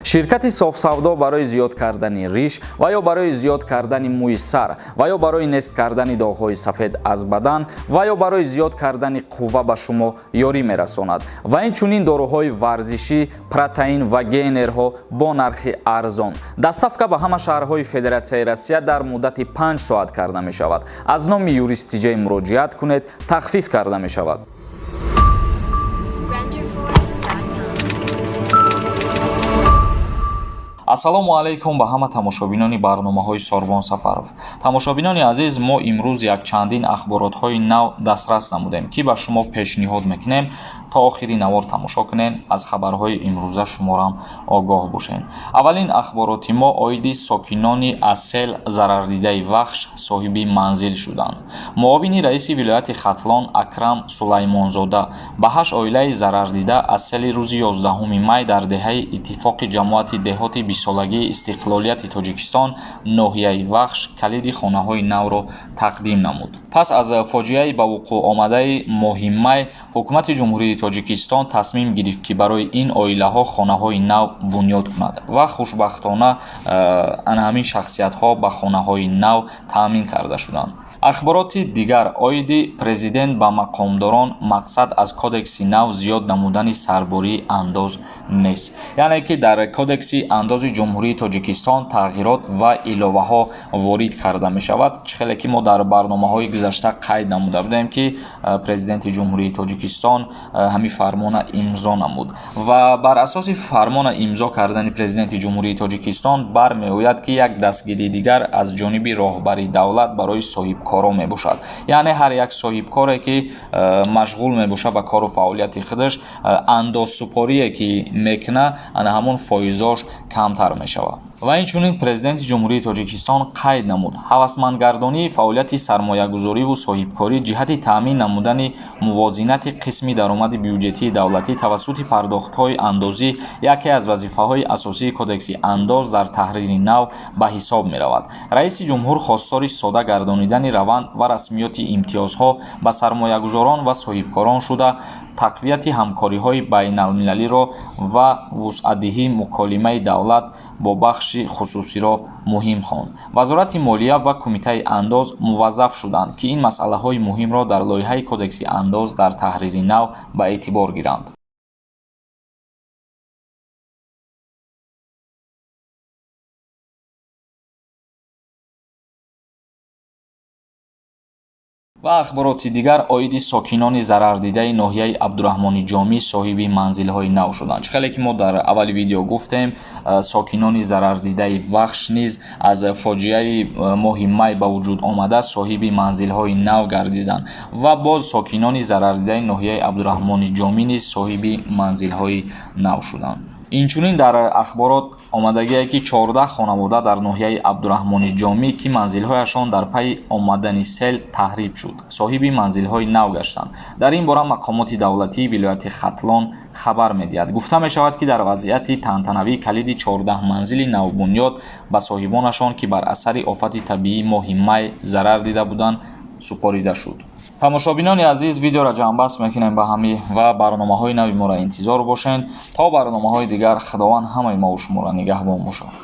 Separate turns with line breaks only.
Ширкати Софсавдо барои зиёд кардани риш ва ё барои зиёд кардани мӯи сар ва ё барои нест кардани доғҳои сафед аз бадан ва ё барои зиёд кардани қувва ба шумо ёрӣ мерасонад ва инчунин доруҳои варзишӣ, протеин ва генерҳо бо нархи арзон. Доставка ба ҳама шаҳрҳои Федератсияи Россия дар муддати 5 соат карда мешавад. Аз номи Юрист Тиҷай муроҷиат кунед, тахфиф карда мешавад.
Renderforest.com.
Ассалому алайкум ба ҳама тамошобинони барномаҳои Сорбон Сафаров. Тамошобинони азиз, мо имрӯз якчандин ахборотҳои нав дастрас намудем, ки ба шумо пешниҳод мекунем. То охири навор тамошо кунед, аз хабарҳои имрӯза шуморам огоҳ бошед. Аввалин ахбороти мо оиди сокинони аз сел зарардидаи Вахш соҳиби манзил шуданд. Муовини раиси вилояти Хатлон Акрам Сулаймонзода ба 8 оилаи зарардида аз сели рӯзи 11 май дар деҳаи Иттифоқи ҷамоати деҳоти 20-солагии истиқлолияти Тоҷикистон, ноҳияи Вахш, калиди хонаҳои навро тақдим намуд. Пас аз фоҷиаи ба вуқӯъ омадаи моҳи май ҳукумати Ҷумҳурии Тоҷикистон тасмим гирифт, ки барои ин оилаҳо хонаҳои нав бунёд кунад ва хушбахтона ана ҳамин шахсиятҳо ба хонаҳои нав таъмин карда шуданд. Ахбороти дигар оиди президент ба мақомдорон: мақсад аз кодекси нав зиёд намудани сарбории андоз нест. Яъне ки дар кодекси андози Ҷумҳурии Тоҷикистон тағйирот ва иловаҳо ворид карда мешавад. Чӣ хеле ки мо дар барномаҳои гузашта қайд намуда будем, ки президенти Ҷумҳурии Тоҷикистон ҳамин фармона имзо намуд ва бар асоси фармона имзо кардани президенти Ҷумҳурии Тоҷикистон бармеояд, ки як дастгирии дигар аз ҷониби роҳбари давлат барои соҳибкорон мебошад. Яъне ҳар як соҳибкоре, ки машғул мебошад ба кору фаъолияти худаш, андозсупорие ки мекунад, ана ҳамон фоизош камтар мешавад. Ва инчунин президенти Ҷумҳурии Тоҷикистон қайд намуд: ҳавасмандгардонии фаъолияти сармоягузориву соҳибкорӣ ҷиҳати таъмин намудани мувозинати қисми даромади бюҷетии давлатӣ тавассути пардохтҳои андозӣ яке аз вазифаҳои асосии кодекси андоз дар таҳрири нав ба ҳисоб меравад. Раиси ҷумҳур хостори сода гардонидани раванд ва расмиёти имтиёзҳо ба сармоягузорон ва соҳибкорон шуда, тақвияти ҳамкориҳои байналмилалиро ва вусъатдиҳии муколимаи давлат бо бахши хусусиро муҳим хонд. Вазорати молия ва Кумитаи андоз муваззаф шуданд, ки ин масъалаҳои муҳимро дар лоиҳаи кодекси андоз дар таҳрири нав ба эътибор гиранд. Ва ахбороти дигар оиди сокинони зарардидаи ноҳияи Абдураҳмони Ҷомӣ соҳиби манзилҳои нав шуданд. Чӣ хеле ки мо дар аввали видео гуфтем, сокинони зарардидаи Вахш низ аз фоҷиаи моҳи май ба вуҷуд омада соҳиби манзилҳои нав гардиданд ва боз сокинони зарардидаи ноҳияи Абдураҳмони Ҷомӣ низ соҳиби манзилҳои нав шуданд. Инчунин дар ахборот омадагие, ки 14 хонавода дар ноҳияи Абдураҳмони Ҷомӣ, ки манзилҳояшон дар пайи омадани сел таҳриб шуд, соҳиби манзилҳои нав гаштанд. Дар ин бора мақомоти давлатии вилояти Хатлон хабар медиҳад. Гуфта мешавад, ки дар вазъияти тантанавӣ калиди 14 манзили навбунёд ба соҳибонашон, ки бар асари офати табиии моҳи май зарар дида буданд, супорида шуд. Тамошобинони азиз, видеоро ҷамъбаст мекунем ба ҳамӣ ва барномаҳои нави моро интизор бошед. То барномаҳои дигар Худованд ҳамаи мову шуморо нигаҳбон бошад.